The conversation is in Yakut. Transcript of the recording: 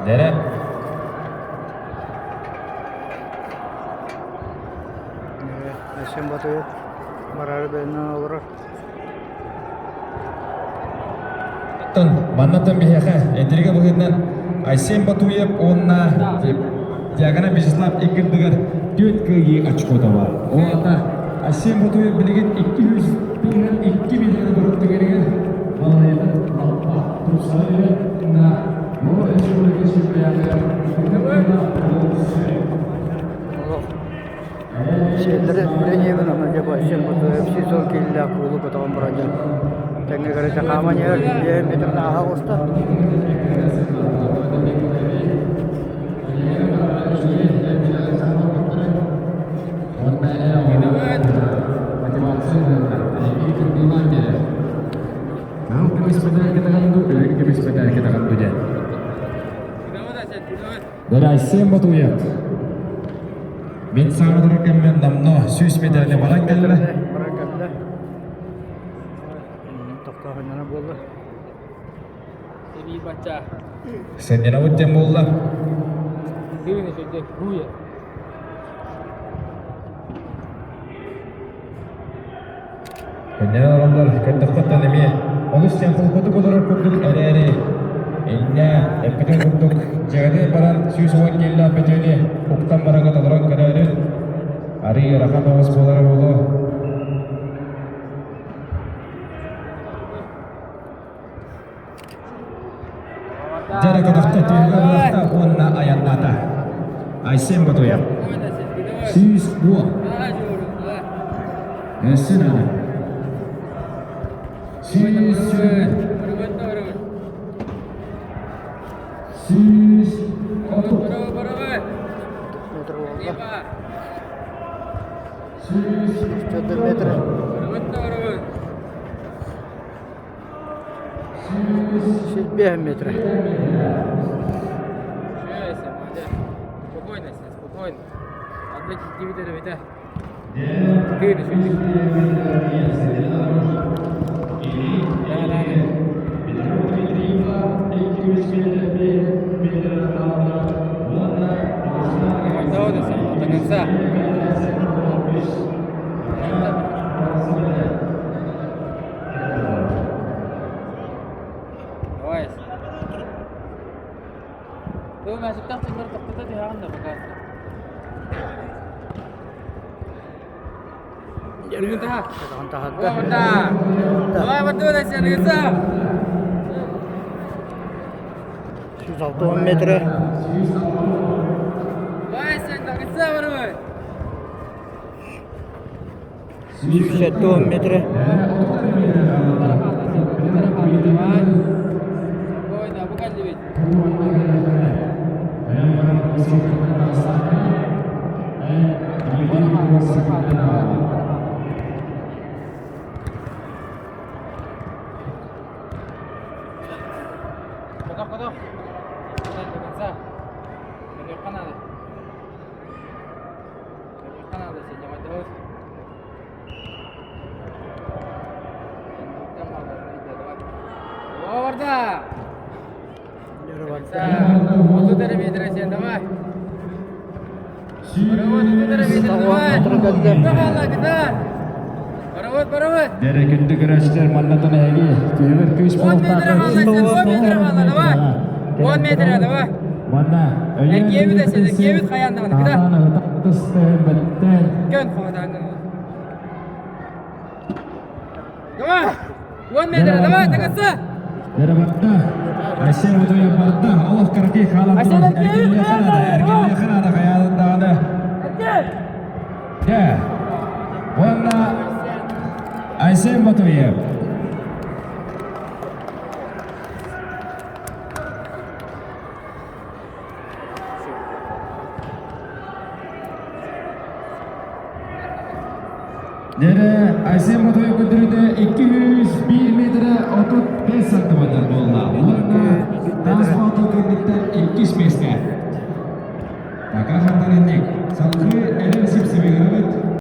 Дэрэ. Айсен Батыев бараары бэлэмнэнэн олорор. Маннаттан биһиэхэ интрига быһыытынан Айсен Батуев уонна Диагона Вячеслав иккирдыгар түөрт кыайыы очкота бар. Ол аата Айсен Батуев билигин 202 миллион бырыт түгэнигэр балайынан лаппа тупсарар на республика чемпионатыгар Сиэллэри үлэниэбин аны дьэ Айсен Батуев сезон киһилээх куулу көтөҕөн баран дьэ тэҥҥэ кэрэтэ хааман иһэр биэһин метрин ааһа оҕуста. Айсен Батуев Мин саҥа кэммин номно 100 метрни баран кэллэ. Баран кэллэ. Тохтоохуннара буолла. Сынньанабыт диэн буолла. Көннөрөн олороллор, көрдөххөттөн эмиэ олус диэн холкутук олорор курдук эрээри, иннэ эппитин курдук дьиэҕитин баран 110 киилэлээх бөтүөнү уктан бараҥҥыт олорон көрөөрүн, арыый ыарахан оҕус буолара буолуо. Дьэрэ көтөхтө түһүгэ булахта уонна айаннаата. Айсен Ботуев. 110. Өссө наада. 100 130. Метр буолла. 104 метр. 105 метров. Спокойно, спокойно. До конца. Давай. 106 метрэ. 170 метрэ. Дэрэ күндү көрөөччүлэр маннатан эһиги түһүмэр күүс Манна Дэрэ Айсен Утуев барда олох кыракый хаалан турар эргиллиэхэ наада эргиллиэхэ наада хайаан даҕаны Дьэ уонна Айсен Ботуев Дьэрэ Айсен Ботуев көрдөрүүтэ 201 метрэ 35 сантиметр буолла. Уонна таас боотур кэнниттэн иккис миэстэ. Така хантан инник салгыы эрэл сипсибигырыбыт.